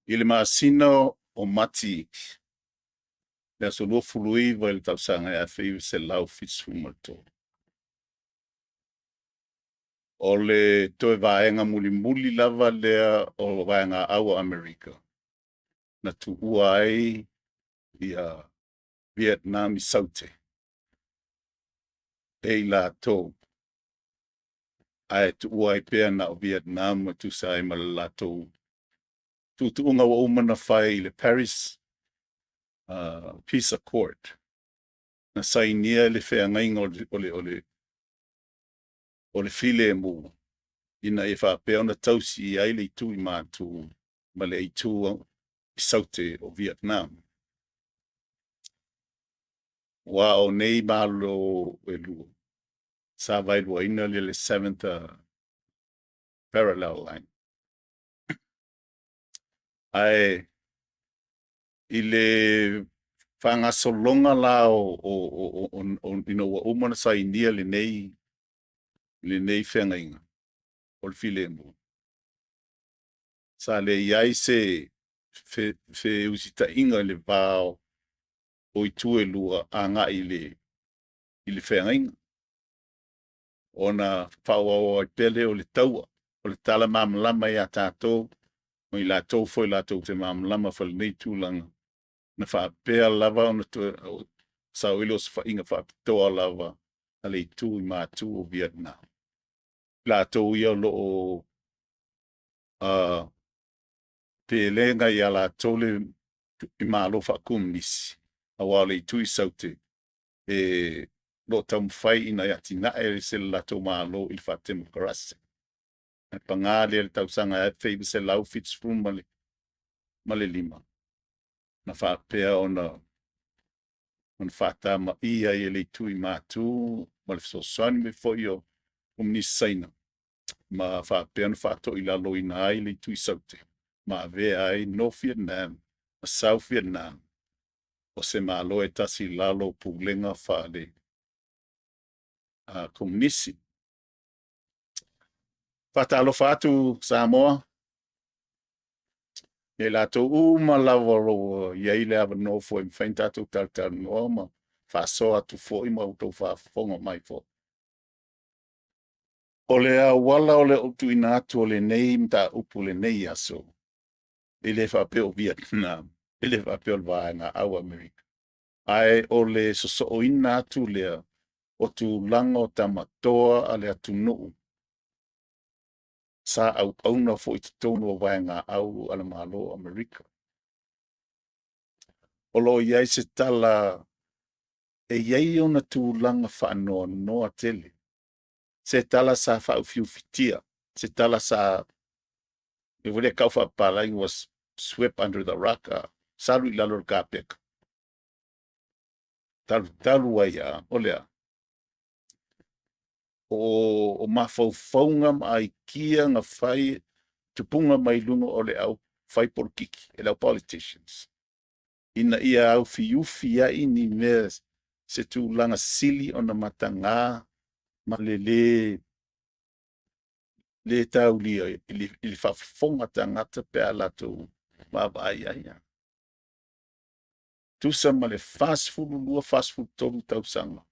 I le masina o Mati le aso 29 i le tausaga e 1973, o le toe vaega mulimuli lava lea o vaegaau a Amerika na tuua ai Vietnam i Saute e i latou, ae tuua ai pea na o Vietnam e tusa ai ma le latou tuutuuga ua uma ona fai i le Paris Peace Accord, na sainia le feagaiga o le filemu, ina ia faapea ona tausi i ai le itu i Matu ma le itu i Saute o Vietnam. Aua o nei Malo e lua, sa vaeluaina le 7th Parallel Line. Ae i le faagasologa la ina ua uma ona sainia lenei feagaiga o le filemu, sa leai se feusitaiga i le va o itu e lua agai i le feagaiga, ona faaauau ai pea lea o le taua. O le tala malamalama ia tatou ma i latou foi latou te malamalama foi i lenei tulaga, na faapea lava ona toe sau ai le osofaiga faapitoa lava a le itu i Matu o Vietnam, latou ia o lo o pelega ia latou le Malo Faakomunisi, aua o le itu i Saute, o lo o taumafai ina ia atinae se latou Malo i le faatemokarasi. Ae paga lea i le tausaga e 1975, na faapea ona faatamaia ai e le itu i Matu ma le fesoasoani mai foi o Komunisi Saina, ma faapea ona faatoilaloina ai le itu i Saute ma avea ai North Vietnam ma South Vietnam o se Malo e tasi i lalo o pulega faale Komunisi. Faatalofa atu Samoa ia i latou uma lava o lo o i ai le avanoa foi e mafai ona tatou talatalanoa ma faasoa atu foi ma outou faafofoga mai foi. O le auala o le tuuina atu o lenei mataupu i lenei aso, e le faapea o Vietnam, e le faapea o le vaegaau a Amerika, ae o le sosooina atu lea o tulaga o tamatoa a le atunuu sa auauna foi i totonu o vaegaau a le Malo o Amerika. O lo o i ai se tala e i ai ona tulaga faanoanoa tele, se tala sa faaufiufitia, se tala sa mea foi lea e tau faapapalagi was swept under the rug, sa alu i lalo o le kapeta, talutalu ai lava. O le a? O mafaufauga ma aikia na fai e tupuga mai luga o le aufaipolokiki, le au politicians, ina ia aufiufi ai ni mea se tulaga sili ona mataga ma le le taulia i le faafofoga a tagata pe a latou vaavaai i ai. Tusa ma le 42, 43 tausaga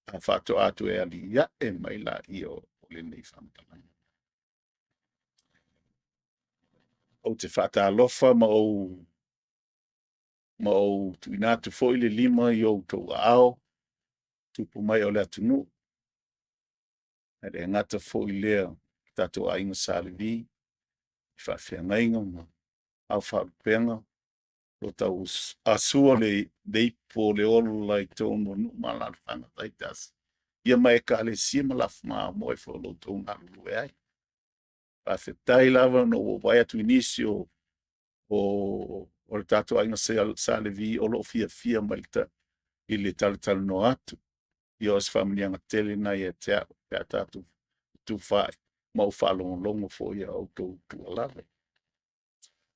ona faatoa toe aliae mai lea o lenei faamatalaga. Ou te faatalofa ma ou tuuina atu foi le lima i outou aao, tupu mae o le atunuu, ae le gata foi i lea o tatou aiga Sa Levi, i faafeagaiga ma au faalupega o lo o tau asua le ipu o le ola i totonu o nuu ma alaalafaga taitasi, ia ma Ekalesia ma lafo mamoe foi o lo o outou galulue ai. Faafetai lava ina ua ou vaai atu i nisi o le tatou aiga Sa Levi o lo o fiafia mai i le talatalanoa atu. Ia o se faamanuiaga tele lena ia te au pe a tatou fetufaai. ma ou faalogologo foi i a outou tuualalo.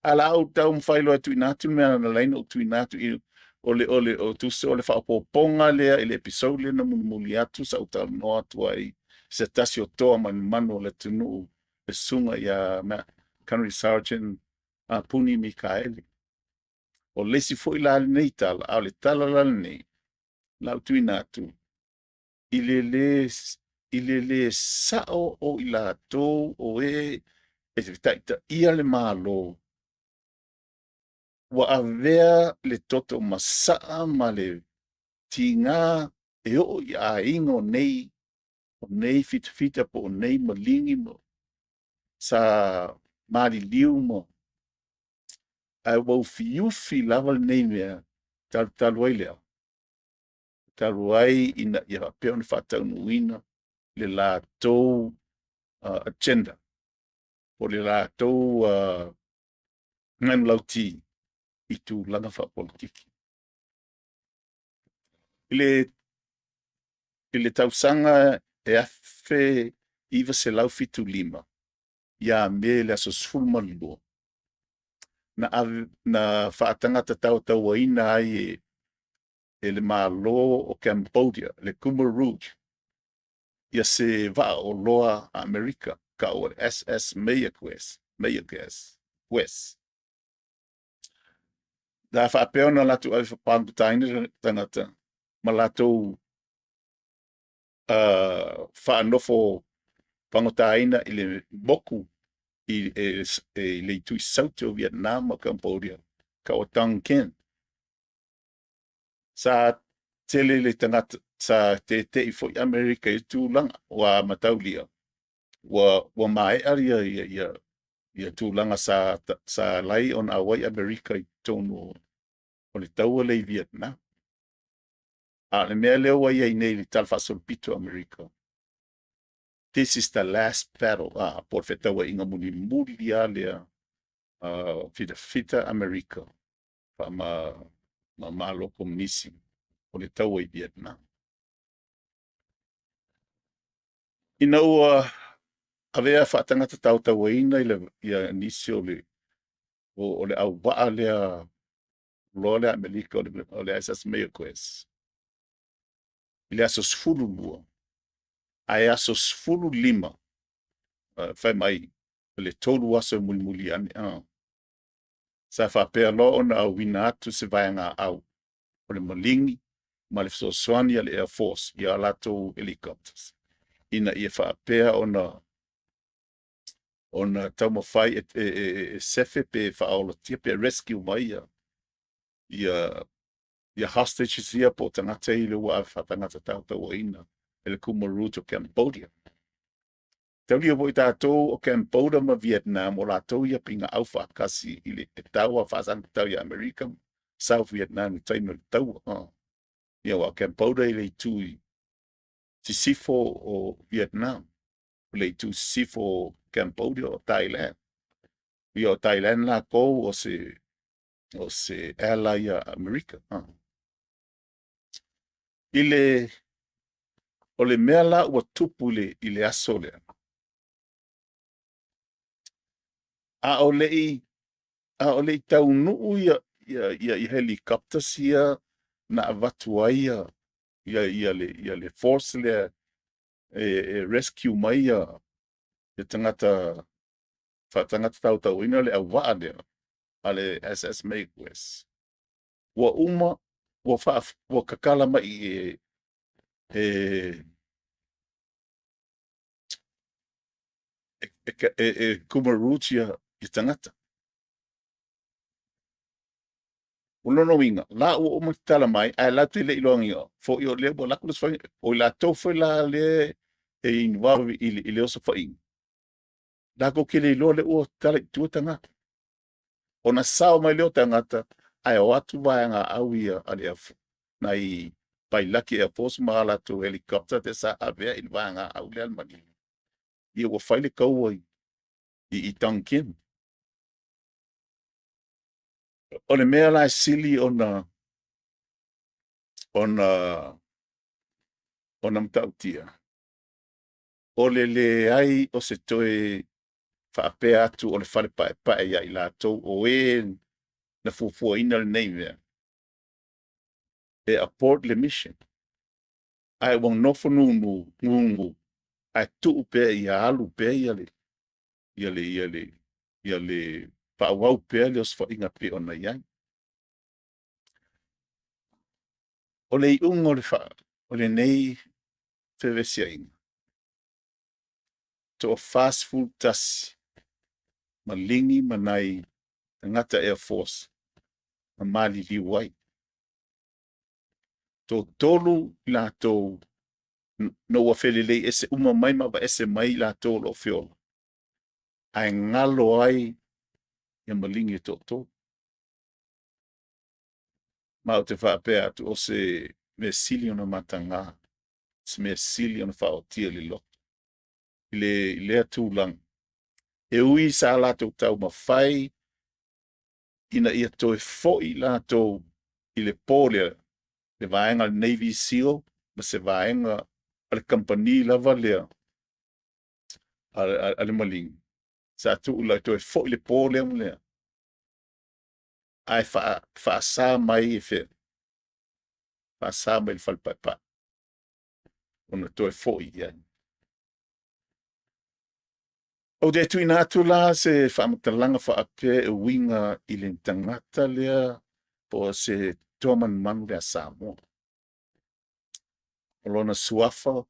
Ae o le a ou taumafai loa e tuuina atu le mea na ala ai ona ou tuuina atu i o tusa o le faaopoopoga lea i le episode lea na mulimuli atu sa ou talanoa atu ai i se tasi o toa manumanu o le atunuu, le susuga ia Gunnery Sergeant Puni Mikaele. O le isi foi la lenei tala, a o le tala la lenei o le a ou tuuina atu i le le sao o i latou o e e taitaia le Malo ua avea le toto masaa ma le tiga e oo i aiga o nei fitafita po o nei maligi sa maliliu ae ua ufiufi lava lenei mea talu ai lea, talu ai ina ia faapea ona faataunuuina le latou agenda po o le latou manulauti i tulaga faapolokiki. I le tausaga e 1975 ia Me i le aso 12, na faatagata taotauaina ai e le Malo o Cambodia, le Khmer Rouge se vaa oloa a Amerika e tau o le SS Mayaguez. Sa faapea ona latou ave faapagotaina tagata ma latou faanofo pagotaina i le moku i le itu i Saute o Vietnam ma Cambodia, tau o Tonkin. Sa tele le tagata sa tete'i foi Amerika i ia tulaga, aua mataulia ua maea tulaga sa ala ai ona auai Amerika i totonu o le taua lea i Vietnam. A o le mea lea ua i ai nei i le talafaasolopito o Amerika, this is the last battle po o le feetauaiga mulimuli lava lea a fitafita Amerika ma Malo Komunisi, o le taua i Vietnam. Ina ua avea faatagata taotauaina nisi o le auvaa lea oloa lea a Amerika o le SS Mayaguez i le aso 12, ae aso 15, fai mai o le 3 aso e mulimuli ane, sa faapea loa ona auina atu se vaegaau o le maligi ma le fesoasoani a le Air Force i a latou helicopters ina ia faapea ona taumafai e sefe pe faaolatia pe rescue mai hostages ia po o tagata ia ua ave faatagata taotauaina e le Khmer Rouge o Cambodia. Taulia foi tatou o Cambodia ma Vietnam, o latou ia pei na aufaatasi i le taua faasagatau ia Amerika ma South Vietnam i le taimi o le taua. Ia aua o Cambodia i le itu i sisifo o Vietnam, o le itu i sisifo o Cambodia o Thailand. Ia o Thailand latou o se ally ia Amerika. O le mea la ua tupu i le aso lea, a o le i taunuu helicopters ia na avatu ai le force lea e rescue mai tagata faatagata taotauaina le auvaa lea a le SS Mayaguez, ua uma ua tatala mai e Khmer Rouge ia tagata. O lona uiga, la ua uma ona tatala mai, ae latou te le i iloaina foi o lea ua alu atu le osofaiga. O i latou foi la lea e involve i le osofaiga, latou te le iloa o lea ua tatala i tua tagata. Ona sao mai lea o tagata ae o atu vaegaau ia a le nai pailaki Air Force ma a latou helicopter lea sa ave i le vaegaau lea a le maligi, ia ua fai le taua i Tonkin. O le mea la e sili ona matautia, O le leai o se toe faapea atu o le Fale Paepae ia i latou o e na fuafuaina lenei mea e abort le mission, ae ua nofo gugu ae tuu pea ia alu pea le faaauau pea le osofaiga e pei ona i ai. O le iuga o lenei fevesiaiga, e toa-41 maligi ma nai tagata Air Force na maliliu ai. Toatolu i latou ina ua felelei ese uma mai ma aveese mai i latou o lo o feola, ae galo ai ia maligi e toatolu. Ma ou te faapea atu, o se mea sili ona mataga, o se mea sili ona faaotia i le loto i lea tulaga. E ui sa latou taumafai ina ia toe foi latou i le po lea, le vaega a le Navy Seal ma se vaega a le kamupani lava lea a le Maligi, sa tuu toe foi i le po lea ma le ae faasa mai e fea? Faasa mai e le Fale Paepae ona toe foi i ai. Ou te tuuina atu la se faamatalaga faapea e uiga i le tagata lea po o se toa manumanu lea a Samoa. O lona suafa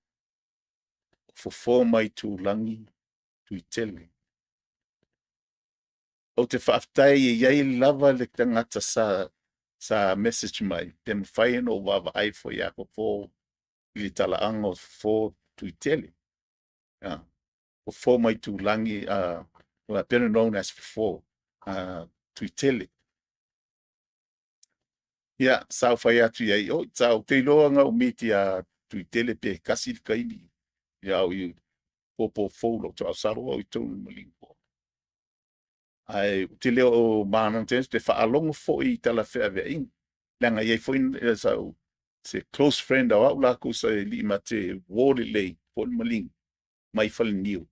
Fofo ma Aitulagi Tuitele. Ou te faafetai e i ai lava le tagata sa message mai pe mafai ona ou vaavaai ifo ia Fofo i le talaaga o Fofo Tuitele. Fofo ma Aitulagi better known as Fofo Tuitele. Ia, sa ou fai atu i ai, oi sa ou te iloa na ou meet ia Tuitele pe tasi le taimi a o i Aopo Fou lou masalo a o i totonu o le Maligi. Ae ou te le o malamalama tele, ou te faalogo foi i tala feaveaiga, leaga e i ai foi se close friend o au latou sa alii ma te uo lelei po o le maligi mai Faleniu,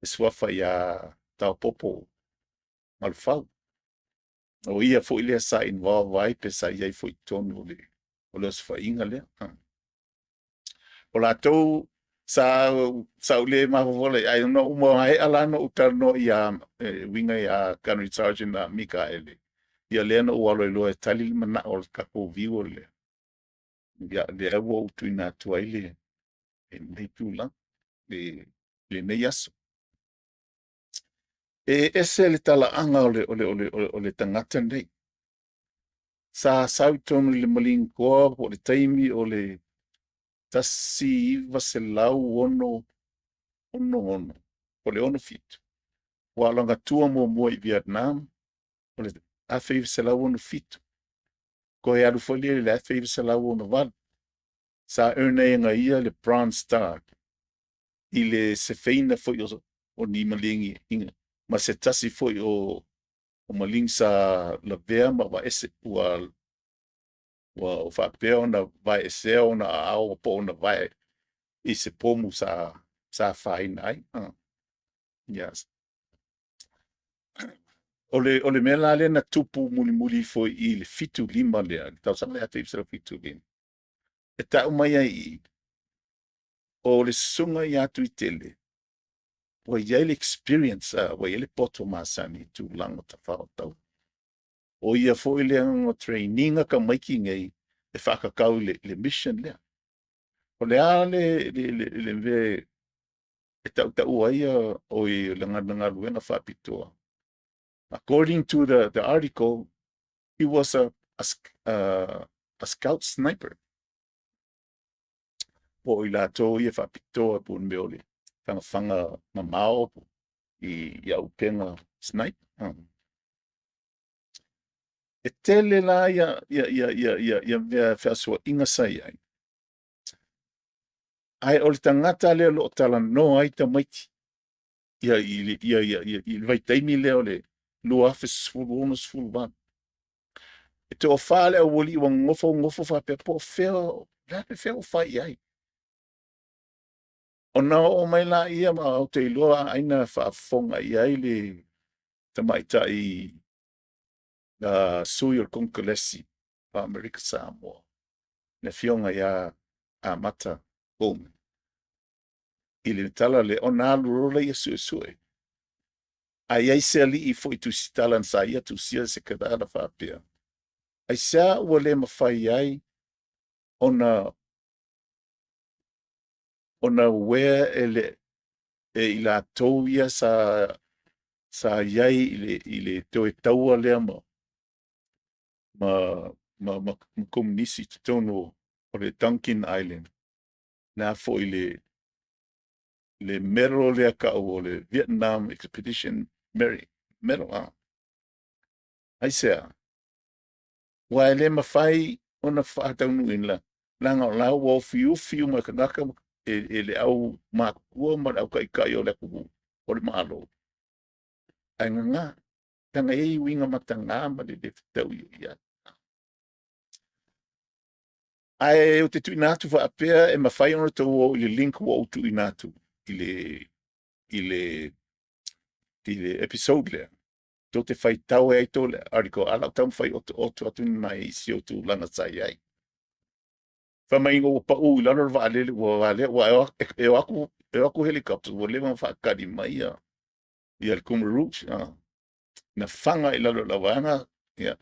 le suafa ia Taopopo Malofau. O ia foi lea sa involve ai pe sa i ai foi i totonu o le osofaiga lea. O latou sa ou le mafaufau lava i ai, ae ua maea la ona ou talanoa e uiga ia Gunnery Sergeant Mikaele, ia lea na ou alu ai loa e tali le manao o le tatou viewer lea, ia lea ua ou tuuina atu ai lenei tulaga i lenei aso. E ese le talaaga o le tagata lenei. Sa sau i totonu i le Marine Corps po o le taimi o le 1966 po o le 67, aua o lana tour muamua i Vietnam o le 1967, toe alu foi lea i le 1968. Sa earn ai e ia le Bronze Star i le sefeina foi o ni maligi ma se tasi foi o maligi sa lavea ma aveese ua faapea ona vaeesea ona aao po o ona vae i se pomu sa afaina ai. Yes. O le mea la lea na tupu mulimuli ifo i i le 75 lea, le tausaga lea 1975, e tau mai ai i i, o le susuga ia Tuitele, ua i ai le experience, ua i ai le poto masani i tulaga o tafao taua. O ia foi lea na train ina tamaiti nei e faatatau i le mission lea. O le a le mea e tautaua ai lana galuega faapitoa? According to the article, he was a scout sniper. Po o i latou ia faapitoa po o le mea o le fagafaga mamao i auupega sniper. E tele la mea feasoaaiga sa i ai, ae o le tagata lea o lo o talanoa ai tamaiti i le vaitaimi lea o le 2016, 2018. E toafa le aualii ua nonofo nonofo faapea po o fea, o le a le fea ua fai i ai? Ona oo mai laia ma ou te iloa ai na faafofoga i ai le tamaitai sui o le Konekaresi o Amerika Samoa, le Afioga ia Amata Coleman i le tala lea, ona alu loa lea suesue, a i ai se alii foi tusitala sa ia tusia se tala faapea, aisea ua le mafai ai ona uaea e i latou ia sa i ai i le toe taua lea ma Komunisi i totonu o le Duncan Island, le a foi le medal lea e tau o le Vietnam Expedition Medal. Aisea? Aua e le mafai ona faataunuuina leaga o la ua ofiufi uma e tagata e le aumatutua ma le autaitai o le atunuu o le Malo, ae nana, leaga e i ai uiga mataga ma le le fetaui o i ai. Ae ou te tuuina atu faapea e mafai ona outou o i le link ua ou tuuina atu i le episode lea, tou te faitau ai tou le article, ae o le a ou taumafai otooto atu nai isi o tulaga sa i ai. Fai mai ina ua pau i lalo le vaalele ua valea, aua e o atu e o atu helicopter ua leva ona faatali mai ia le Khmer Rouge, na faga i lalo e le auvaega, ia,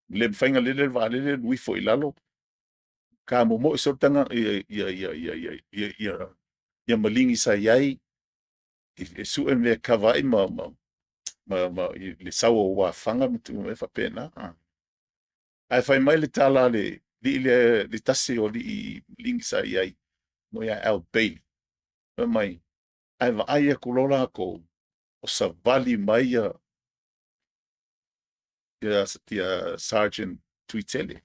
le mafai ona lele le vaalele alu ifo i lalo, tamomoe solo taga ia ia ia ia ia ia ia, ia maligi sa i ai e sue mea e kava ai ma i le sau o uafaga ma mea faapena. Ae fai mai le tala a le alii lea, le tasi o alii maligi sa i ai, mo ia Al Bailey, fai mai, ae vaai atu loa latou, o savali mai ia Sergeant Tuitele.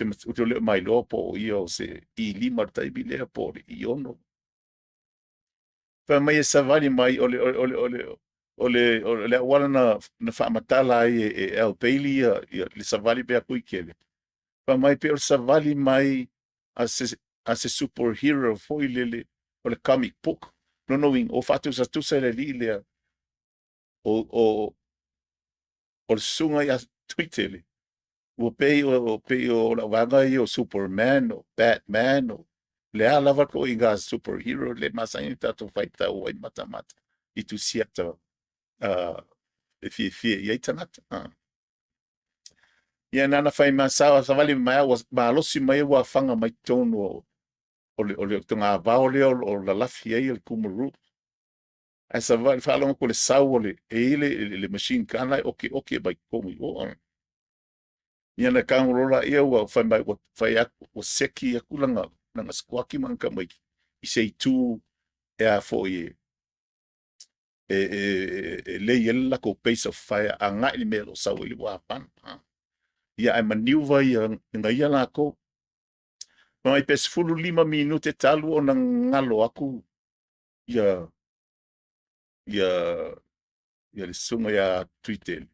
Ou te le o mailoa po o ia o se E5 i le taimi lea po o le E6. Fai mai e savali mai o le auala na faamatala ai e Al Bailey ia le savali mai a Tuitele. Fai mai pei o le savali mai a se superhero foi lele o le comic book. Lona uiga, ua faatusatusa e le alii lea o le susuga ia Tuitele, ua pei o le auvaega ia o Superman, o Batman, o le a lava le ituaiga superhero lea e masani ona tatou faitau ai ma matamata i tusi ata e fiafia i ai tagata. Ia na ona fai ma savali mai ua malosi mai ua faga mai totonu o le togavao lea o lo o lalafi ai le Khmer Rouge. Ae savali faalogo atu i le sau o le e i ai le machine gun e okeoke mai totonu i o. Ia na tago loa laia ua fai mai ua fai atu ua seki atu lana sikuaki ma lana tamaiti i se itu e a foi e lei ai le latou base of fire agai i le mea o lo o sau ai le uafaga. Ia ae maneuver ia na ia latou. Fai mai pe 15 minute talu ona galo atu ia le susuga ia Tuitele.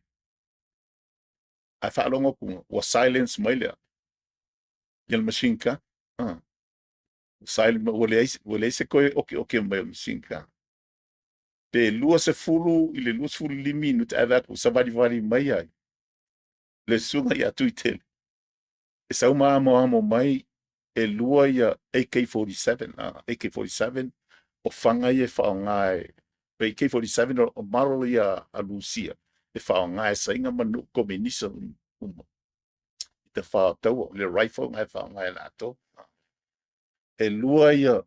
Ae faalogo atu ua silence mai lea ia le machine gun. Silent ua leai se toe okeoke mai o le machine gun. Pe 20 i le 25 minute ae vaai atu savalivali mai ai le susuga ia Tuitele. E sau ma amoamo mai e lua ia AK-47, AK-47 o faga ia e faaaoga e AK-47 o model ia a Rusia e faaaoga e Saina ma nuu komunisa uma. I te whātaua, le rifle ngai faaaoga e latou. E lua ia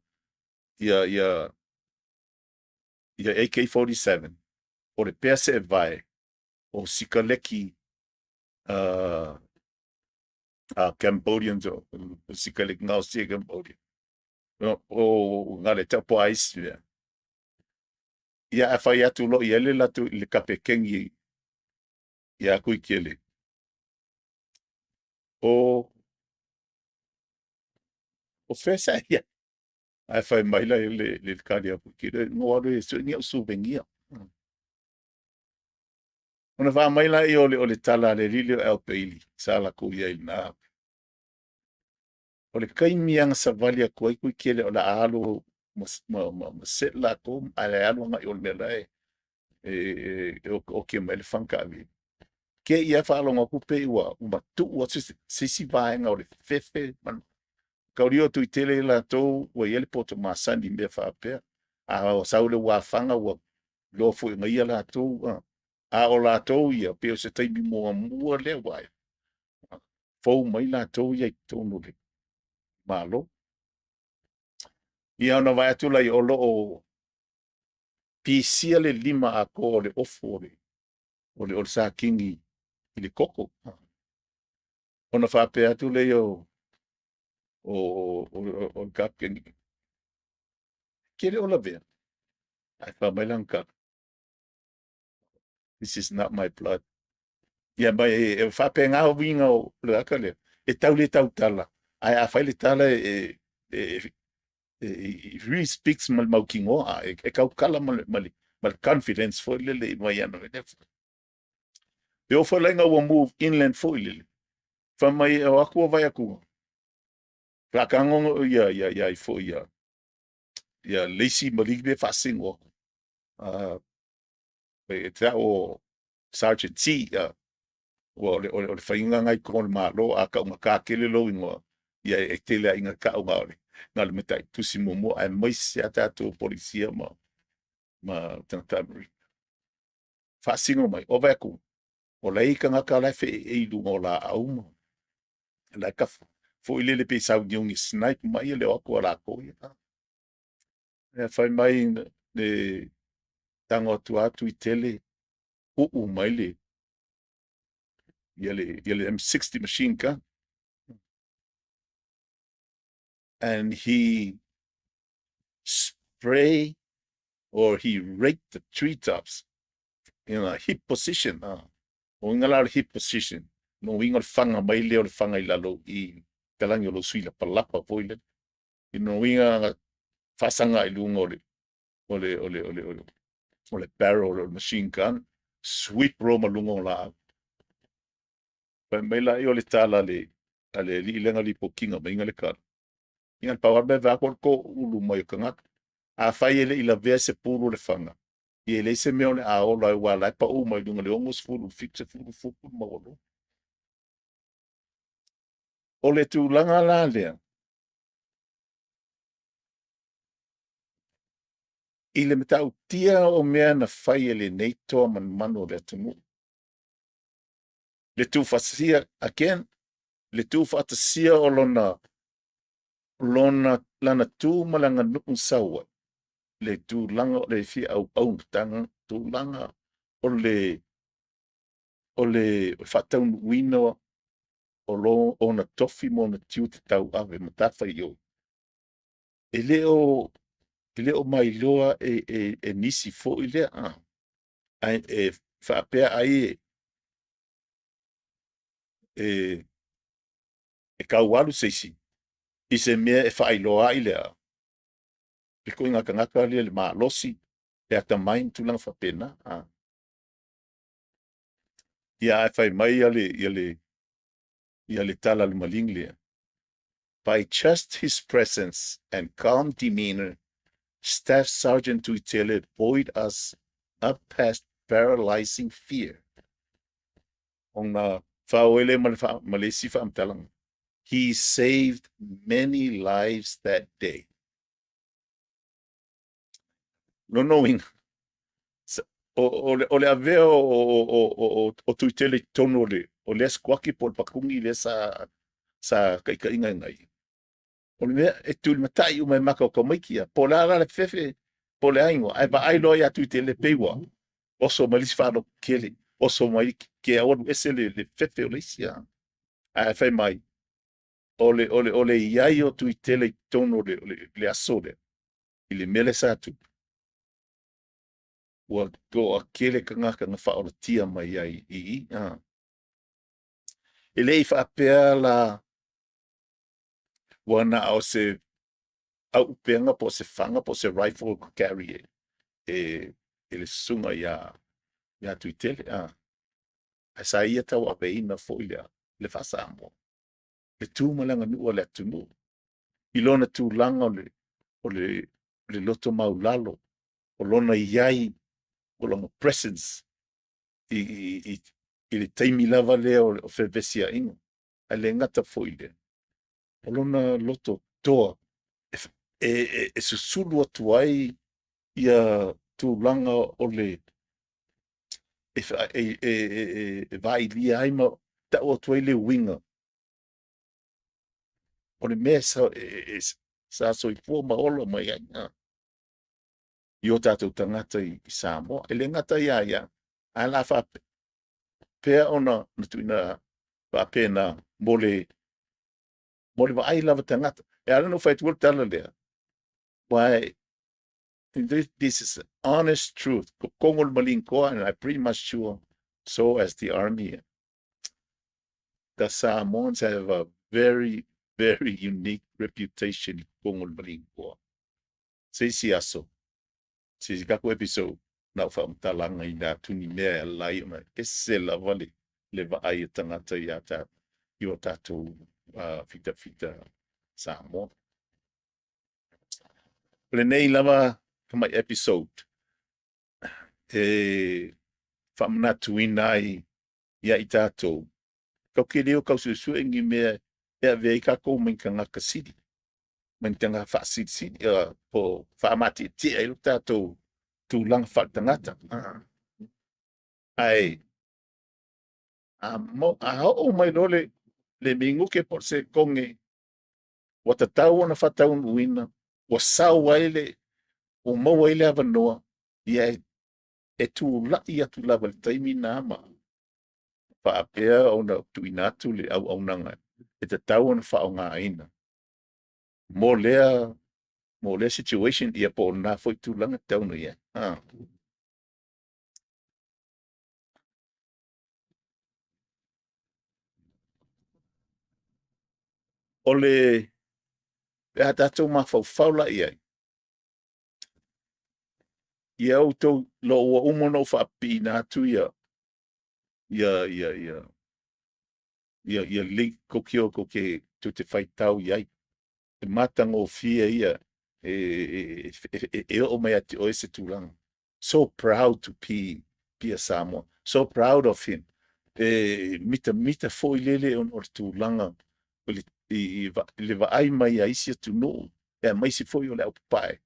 AK-47 o le pea seevae o sikaleki Cambodians o sikaleki gaosia i Cambodia. O ngā le tau po ais mea. Ia a fai atu lo i ai le latou i le kapekeni ia Tuitele. O fea sa ia. Ae fai mai la le kali a Tuitele, no alu e sue ni au souvenir. Ona wha mai la i o le tala a le alii lea o Al Bailey, sa latou i ai na. O le taimi lava na savali atu ai Tuitele o le a alu ma set latou ae alu agai i o i le mea la e otioti mai ai le faga taavili. Te i lava faalogo atu pei ua matuu atu se isi vaega o le fefe. Mataulia o Tuitele ia latou ua i ai le poto masani i mea faapea. A sau le ua fana ua iloa foi e ia latou, a o latou ia, pei o se taimi muamua lea ua fou mai latou ia i totonu o le Malo. Ia ona vaai atu lea o lo o pisia le lima atoa o le ofu o le Satini i le toto. Ona faapea atu lea o le Kapeteni, “E te le o lavea?” Ae fai mai lana tali, “This is not my blood.” Ia ma e faapena uiga o le tagata lea, e tau le tautala, ae a fai le tala it really speaks ma le mautinoa, e tautala ma le confidence foi lele. E oo foi la ina ua move inland foi lele, fai mai e o atu vaai atu, faatago ia ifo ia Leisi ma alii ia e faasino atu, e tau o Sergeant Tsi, aua o le faiga lena i totonu o le Malo, a taugata tele lou igoa, ia e tele lava ina tau na o le mataitusi muamua aemaise lava tatou Polisia ma tagata Amerika. Faasino mai, ou vaai atu o la e i ai tagata la e feeei i luga o laau ma o la e foi lele pei e sauniuni e snipe mai le o atu a latou ia. Ae fai mai le tago atu lava Tuitele uu mai le M60 machine gun and he spray or he raked the treetops in a hip position. O uiga la o le hip position, lona uiga o le faga mai lea o le faga i lalo i talagi o lou sui lapalapa foi lele. I lona uiga na faasaga i luga o le barrel o le machine gun, sweep loa ma luga o laau. Fai mai lea o le tala a le alii lea na lipotiina maiga le tala, ia na pau lava le mea e vaai atu o le toulu mai o tagata. Afai e le i lavea se pulu o le faga, ia e leai se mea o le a ola ai aua o la e pau mai luga i le 60 i le 70 futu le maualuga. O le tulaga la lea, i le matautia o mea na fai e lenei toa manumanu o le atunuu, le tuufaatasia, again, le tuufaatasia o lana tu ma le aganuu na sau ai, le tulaga o le fia auauna, tulaga o le faataunuuina o ona tofi ma ona tiute tauave, matafaioi, e le o mailoa e nisi foi lea, ae e faapea ai e tau alu se isi i se mea e faailoa ai le a? Le ituaiga tagata lea i le malosi, le atamai ma tulaga faapena. Ia ae fai mai le tala a le maligi lea, “By just his presence and calm demeanour, Staff Sergeant Tuitele buoyed us up past paralyzing fear.” Ona faaoo ai lea ma le isi faamatalaga, “He saved many lives that day.” Lona uiga, o le avea o Tuitele i totonu o lea sikwati po o le patuni lea sa taitaiga e ia, o le mea e tulimatai uma e mata o tamaiti ia, po o le a la le fefe po o le a igoa, ae vaai loa ia Tuitele pei ua oso mai le isi faalototele, oso mai ke alu ese le fefe o le isi. Ae fai mai, o le i ai o Tuitele i totonu o le aso lea, i le mea lea sa tupu, ua toatele tagata na faaolatia mai ai i i. E le i faapea la ua na o se auupega po o se faga po o se rifle na carry e le susuga ia Tuitele, ae sa ia tauaveina foi le faa-Samoa, le tu ma le aganuu a le atunuu i lona tulaga o le le loto maulalo, o lona i ai, o lona presence i le taimi lava lea o fevesiaiga. Ae le gata foi i lea, o lona loto toa e susulu atu ai ia tulaga o le e vailia ai ma tau atu ai le uiga o le mea sa soifua ma ola mai ai i o tatou tagata i Samoa. E le gata ia ia, ae o le a faapea ona tuuina faapena mo le vaai lava a tagata. E ala ona ou fai atu le tala lea, aua this is honest truth, totonu o le Marine Corps and I pretty much sure so as the Army. The Samoans have a very, very unique reputation i totonu o le Marine Corps. Se isi aso, se isi tatou episode, na ou faamatalaga atu ni mea e ala ai ona ese lava le vaai a tagata ia i o tatou fitafita Samoa. O lenei lava tamai episode e faamanatuina ai ia i tatou, tatou te le o tau suesue ni mea e avea ai tatou ma ni tagata sili, ma ni tagata faasilisili po o faamatietie ai lo tatou tulaga faaletagata. Ae a oo mai loa le minute po o le sekone ua tatau ona faataunuuina, ua sau ai le ua maua ai le avanoa, ia e tulai atu lava i le taimi lena ma faapea ona tuuina atu le auaunaga e tatau ona faaaogaina mo lea situation ia po o lena foi tulaga e tatau ona i ai. O le pe a tatou mafaufau la i ai, ia outou ina ua uma ona ou faapipiina atu link tou te o tou te faitau i ai, e matagofie ia, e oo mai ia te oe se tulaga. So proud to be a Samoan, so proud of him. E mitamita foi lele ona o le tulaga i le vaai mai a isi atunuu aemaise foi o le au papae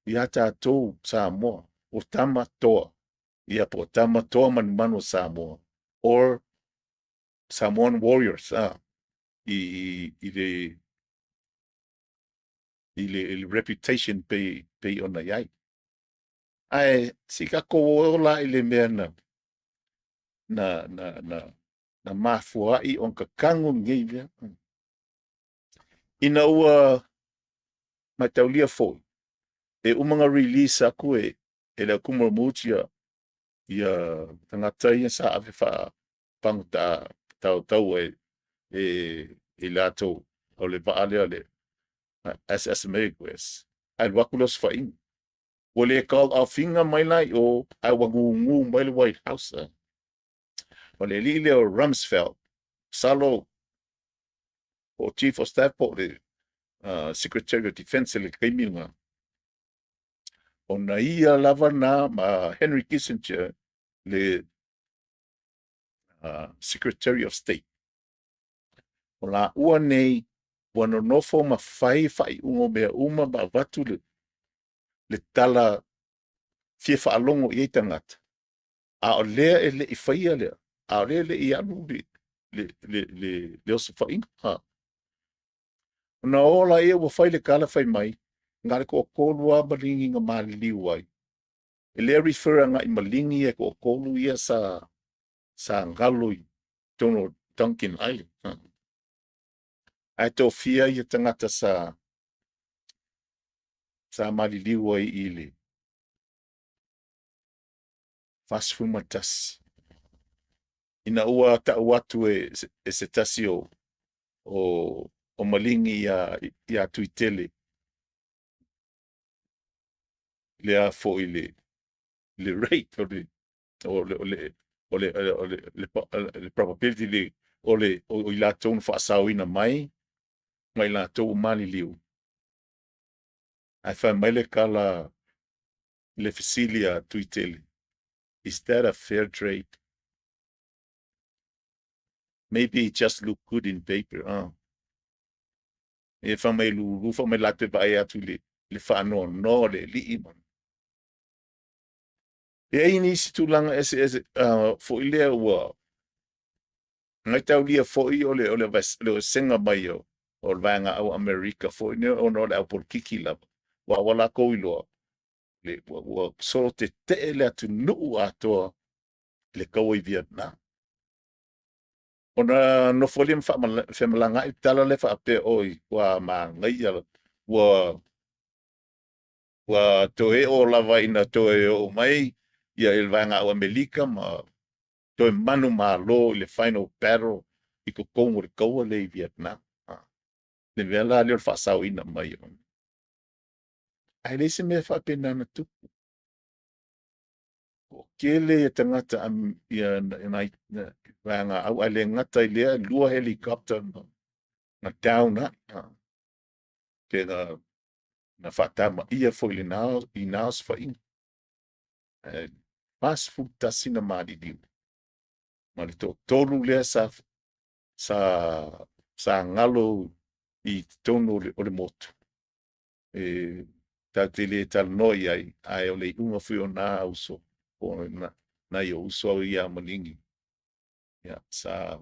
ia tatou Samoa o tama toa, ia po o tama toa manumanu o Samoa or Samoan Warriors i le reputation e pei ona i ai. Ae se i tatou o la i le mea na mafua ai ona tatanu lenei mea. Ina ua mataulia foi, e uma ona release atu e le Admiral Moods tagata ia sa ave taua e latou o le vaa lea o le SS Mary Grace, ae alu atu le osofaiga. Ua le call off ina mai la i o, ae ua gugu mai le White House. O le alii lea o Rumsfeld, masalo po o Chief of Staff po o le Secretary of Defense i le taimi lena, ona ia lava lena ma Henry Kissinger, le Secretary of State, o laua nei ua nonofo ma fai faaiuga o mea uma ma avatu le tala fia faalogo i ai tagata, a o lea e le i faia le, a o lea e le i alu le osofaiga. Ona o lea ua fai le tala fai mai, na o le toatolu lava maligi na maliliu ai, e le refer agai i maligi ia e toatolu ia sa galo i totonu o Duncan Island. Ae toafia tagata sa maliliu ai i le 41? Ina ua tau atu e se tasi o maligi ia Tuitele le a foi le rate o le probability o i latou na faasaoina mai ma i latou ua maliliu. Ae fai mai le tala i le fesili a Tuitele, "Is that a fair trade? Maybe it just look good in paper." E fai mai lulu fai mai latou vaai atu i le faanoanoa o le alii ma. E i ai nisi tulaga eseese foi lea ua mataulia foi o le vasega mai o le vaega au Amerika foi nei ona o le aupolitiki lava, aua ua latou iloa ua solo tetee le atunuu atoa i le taua i Vietnam. Ona nofo ai lea ma femalagaai le tala lea faapea, oi ua manaia, ua toe oo lava ina toe oo mai ia le vaega au Amerika ma toe manumalo i le final battle i totonu o le taua lea i Vietnam. Le mea la lea o le faasaoina mai o. Ae leai se mea faapena na tupu. Toatele ia tagata ia nai vaega au, ae le gata i lea, 2 helicopter na down ai, pe na faatamaia foi i na osofaiga. Ae 41 na maliliu, ma le toatolu lea sa galo i totonu o le motu, e tatou te le talanoa i ai, ae o le iuga foi o na uso, po o nai ou uso ia Maligi, ia sa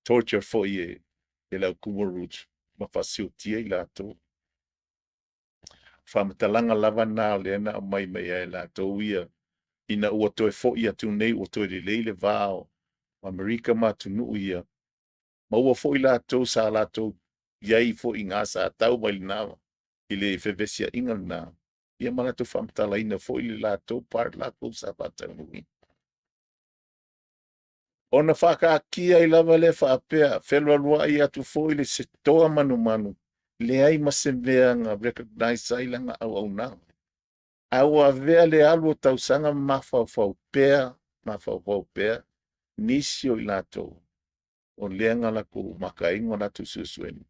torture foi e le au Khmer Rouge ma faasiotia i latou. O faamatalaga lava na o lea na aumai mai ia i latou ia, ina ua toe foi atu nei ua toe lelei le va o Amerika ma atunuu ia, maua foi latou sa latou i ai foi i ina sa tau mai i lena i le fevesiaiga lena, ia ma latou faamatalaina foi le latou part latou sa faataunuuina. Ona faataatia ai lava lea faapea, fealualuai atu foi le se toa manumanu, leai ma se mea na recognize ai lana auaunaga. Ae ua avea le alu o tausaga ma mafaufau pea, mafaufau pea nisi o i latou o lea na latou mataina o latou suesuega,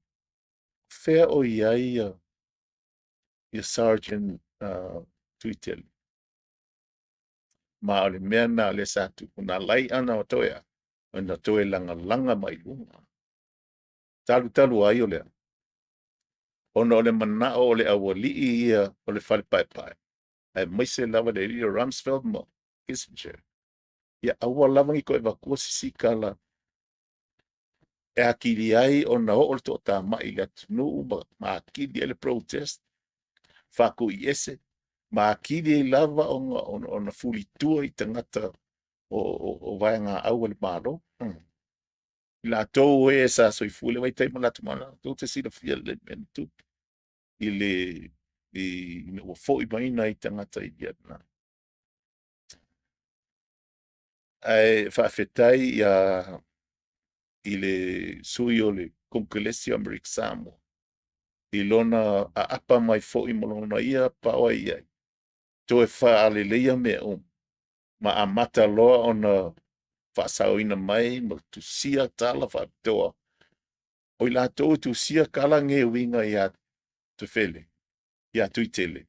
fea o i ai ia Sergeant Tuitele. Ma o le mea lena o lea sa tupu, na ala ai ona toe a? Ona toe lagalaga mai i luga. Talu talu ai o le a? Ona o le manao o le aualii ia o le Fale Paepae, aemaise lava le alii o Rumsfeld ma Kissinger, ia aua lava ne i toe avatua se isi tala e atili ai ona oo le toatamai i le atunuu ma atili ai le protest, faatuiese, ma atili ai lava ona fulitua i tagata o vaegaau a le Malo. I latou o e sa soifua i lea vaitaimi ma latou latou te silafia lelei mea na tupu ina ua foi mai nai tagata i Vietnam. Ae faafetai i le sui o le Konekaresi o Amerika Samoa i lona aapa mai foi ma lona ia power e i ai, toe faaleleia mea uma ma amata loa ona faasaoina mai ma tusia tala faapitoa. O i latou e tusia tala nei e uiga ia Tufele, ia Tuitele,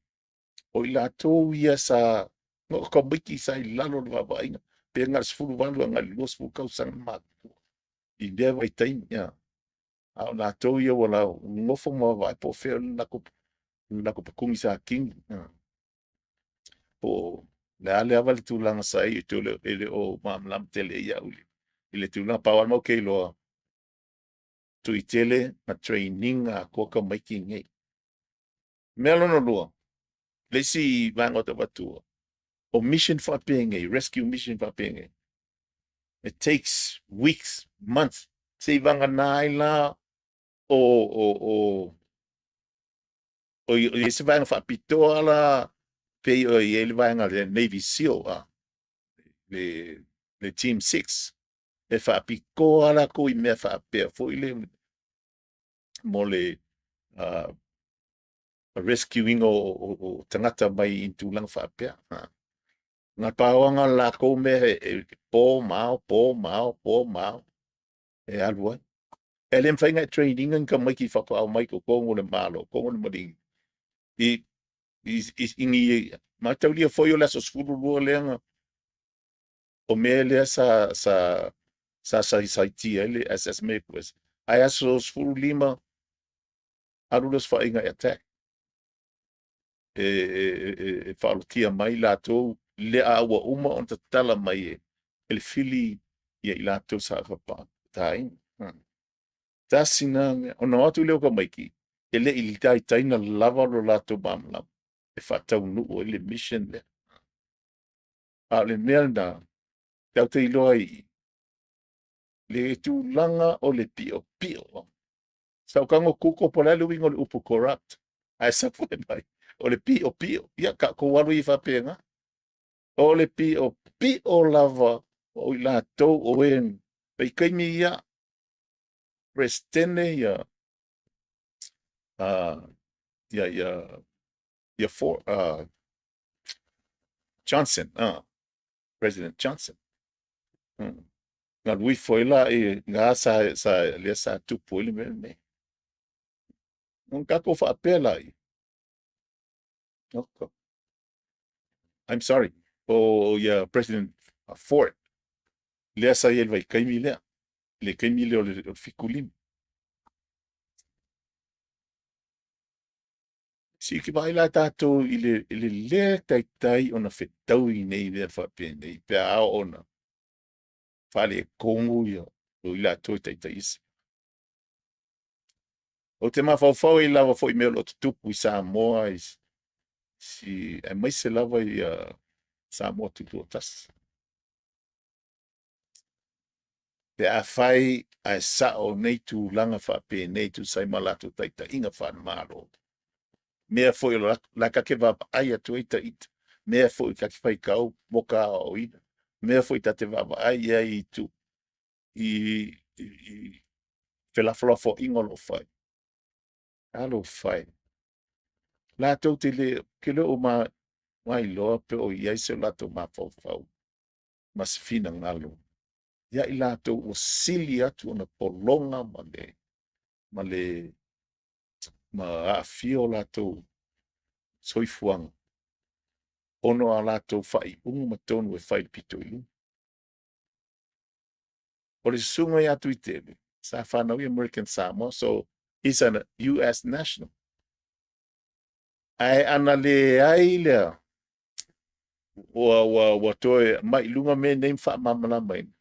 o i latou ia sa na o tamaiti sa i lalo o le vaavaaiga, pe na o le 18 agai i le 20 tausaga matutua i lea vaitaimi. A o latou ia ua nonofo ma vaavaai po o fea le latou pupuni sa tini, po o le a lava le tulaga sa i ai e le o malamalama tele i ai au i le tulaga. Pau lava le mea ou te iloa, Tuitele na train ina atoa tamaiti nei. Mea lona lua, le isi vaega ou te avatua, o mission faapenei, rescue mission faapenei, it takes weeks, months, seivagana ai la o i ai se vaega faapitoa la pei o i ai le vaega a le Navy SEAL, le Team 6, e faapitoa lava latou i mea faapea foi lele mo le rescue ina o tagata mai i tulaga faapea. Na pau lava lena o le latou mea e po ma ao, po ma ao, po ma ao e alu ai. E le mafai ona e train ina ni tamaiti faatoa omai i totonu o le Malo, totonu o le Maligi. I i i, i ni mataulia foi o le aso 12 lea na o mea lea sa saisaitia ai le SS Mayport. Ae aso 15 alu le osofaiga e attack e faaolotia mai latou le a ua uma ona tatala mai e le fili ia i latou sa faataina. Tasi na mea. Ona o atu lea o tamaiti, e le i taitai ona lava lo latou malamalama e faataunuu ai le mission lea. A o le mea lena, tatou te iloa ai i i le tulaga o le piopio. Sa ou tago google po o le a le uiga o le upu corrupt, ae sau mai, o le piopio. Ia tatou alu ia faapena. O le piopio lava o i latou o e vaitaimi ia, Peresetene ia Johnson, President Johnson, na alu ifo ai lea i ina lea sa tupu ai le mea lenei. Ona tatou faapea lea, I'm sorry, o ia President Ford, lea sa i ai i le vaitaimi lea, le taimi lea o le 75. Se i vaai la tatou i le le taitai ona fetaui nei mea faapenei pe a oo ina faaletonu i latou e taitaia. Ou te mafaufau ai lava foi i mea o lo o tutupu i Samoa aemaise lava Samoa Tutoatasi. Pe afai ae sao nei tulaga faapenei e tusa ai ma latou taitaiga faale-Malo, mea foi o la ta te vaavaai atu ai ita, mea foi ta te faitau mo ta aoaoina, mea foi ta te vaavaai i ai i felafolafoaiga o lo o fai. Talofa e, latou te le, ou te le o mailoa pe o i ai so latou mafaufau ma se finagalo ia i latou ua sili atu ona pologa ma aafia o latou soifuaga ona o a latou faaiuga ma tonu e fai i le pito i luga. O le susuga ia Tuitele, sa fanau i American Samoa, so he's a US national. Ae ana leai lea, ua toe aumai i luga mea nei ma faamalamalamaina.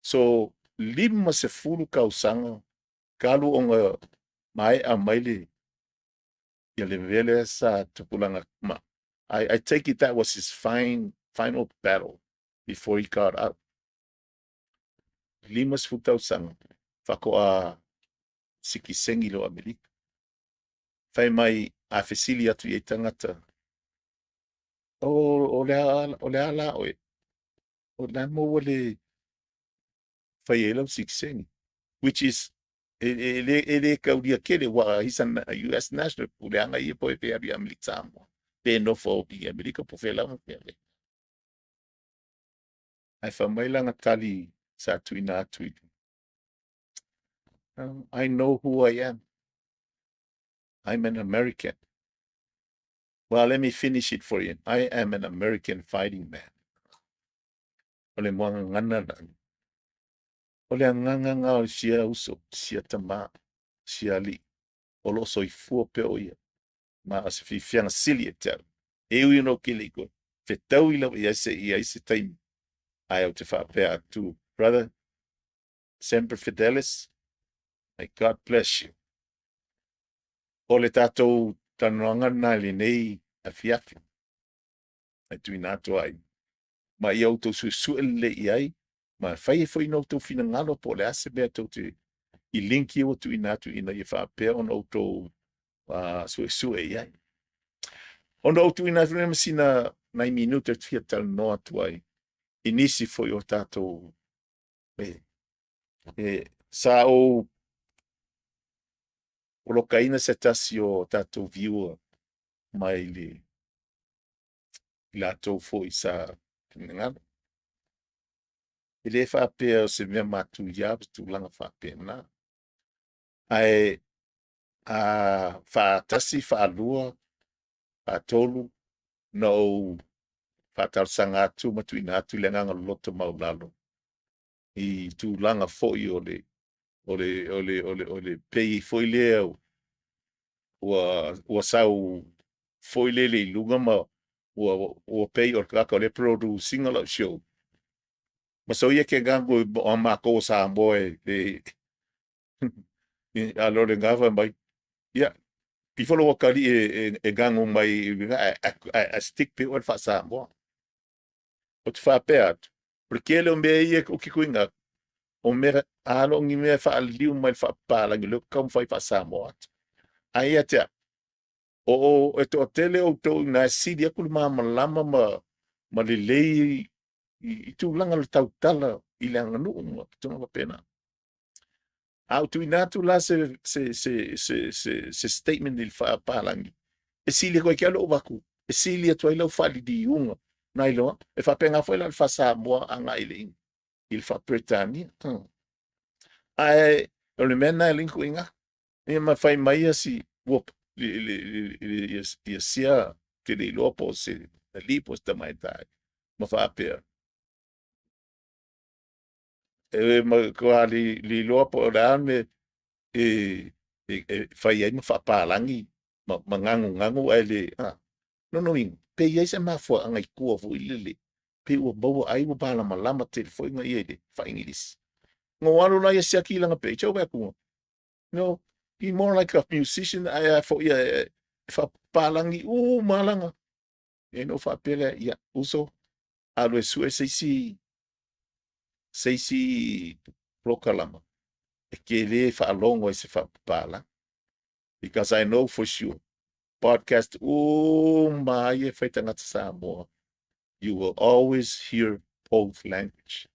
So, 50 tausaga talu ona maea mai le mea lea sa tupulaga ma I take it that was his final battle before he got out. 50 tausaga faatoa sitiseni loa Amerika. Fai mai a fesili atu i ai tagata, o le a la oe? O le a maua le fai ai lau sitiseni? Which is e le taulia tele, aua he's a US national, puleaga ia po e alu i Amerika Samoa, pe nofo i Amerika po o fea lava mea. Ae fai mai lana tali sa tuuina atu i I know who I am. I'm an American. Well, let me finish it for you. I am an American fighting man. O le muagagana la. O le agaga lena o sia uso, sia tama, sia alii, o lo o soifua pea o ia. Ma o se fiafiaga sili e te au. E ui ona ou te le i toe fetaui lava i ai se i ai se taimi. Ae ou te faapea atu, brother, semper fidelis, may God bless you. O le tatou talanoaga lena i lenei afiafi, e tuuina atu ai. Ma ia outou suesue lelei i ai, ma fai ai foi ni outou finagalo po o le a se mea tou te i link ia ua tuuina atu ina ia faapea ona outou suesue i ai. Ona ou tuuina atu lea ma sina nai minute e fia talanoa atu ai i nisi foi o tatou sa ou polokaina se tasi o tatou viewer mai le i latou foi sa finagalo. E le faapea o se mea matuia ma tulaga faapena. Ae a faatasi, faalua. Faatolu na ou faatalosaga atu ma tuuina atu le agaga loloto maualalo i tulaga foi o le o le o le o le o le pei foi lea ua sau foi lele i luga ma ua pei o le tagata o lea e produce ina lau show, ma soia e te gagu o matou o Samoa e a o lena fai mai, ia, ifo lou atalii e gagu mai ae stick pea oe i le faa-Samoa. Ou te faapea atu, o le tele o mea ia ou te tuuina atu, o mea a na o ni mea e faaliliu mai le faapapalagi o lea ou te taumafai e faa-Samoa atu. Ae ia te au, e toatele outou i ina e sili atu le malamalama ma lelei i tulaga o le tautala i le aganuu ma tulaga faapena. A ou tuuina atu la se statement i le faapapalagi, e sili atu ia te au lou avatu, e sili atu ai lau faaliliuga nai lo, e faapena foi la i le faa-Samoa agai i le faa-Peretania. Ae o le mea lena e ala ai ona tuuina atu. Ia ma fai mai si sia, ou te le iloa po o se alii po o se tamaitai ma faapea, e matua le iloa po o le a le mea e fai ai ma faapapalagi ma nagunagu ae le… A o lona uiga, pe i ai se mafuaaga i tua foi lele, pei ua maua ai ua malamalama tele foi ia i le faa-Igilisi. Ona ou alu lea siaki lana page, ou vaai atu, no, he more like a musician ae a foi e faapapalagi uma lava lana. Ia ona ou faapea lea, ia uso, alu e sue se isi polokalama e te le faalogo ai i se faapapalagi. Because I know for sure, podcast uma lava ia e fai e tagata Samoa, you will always hear both language.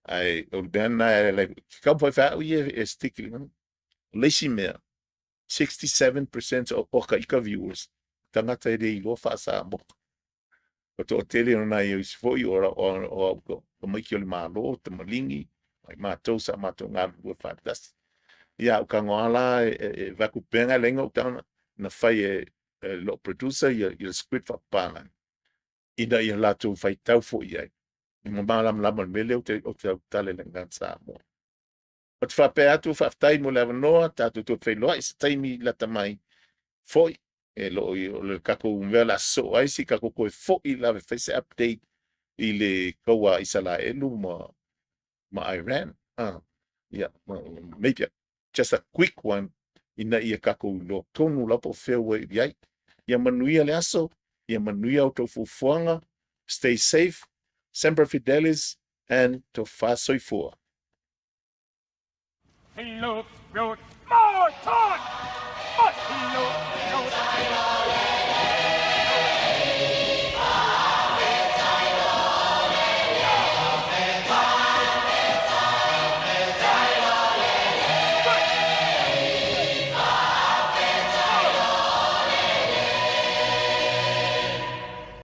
Ae o le mea lena e ala ai, taumafai foi au ia e stick i le… O le isi mea, 67% o ata ita viewers, tagata e le iloa faa-Samoa. O toatele o nai isi foi o au tamaiti o le Malo, tamaligi, ma i matou sa matou galulue faatasi. Ia a ou tago lava la e avatu pea na e ala ai ona ou tago na fai e lou producer le script faapapalagi ina ia latou faitau foi i ai ma malamalama i le mea lea ou te tautala i le agaga Samoa. Ou te faapea atu, faafetai mo le avanoa, tatou toe feiloai i se taimi lata mai foi. E lo o o le tatou mea o le a sosoo ai, se i tatou toe foi lava e fai se update i le taua a Isaraelu ma Iran. Yeah, maybe just a quick one ina ia tatou iloa tonu lava po o fea ua i ai. Ia manuia le aso, ia manuia outou fuafuaga, stay safe, Semper Fidelis and tofa soifua. He looked, wrote, more talk!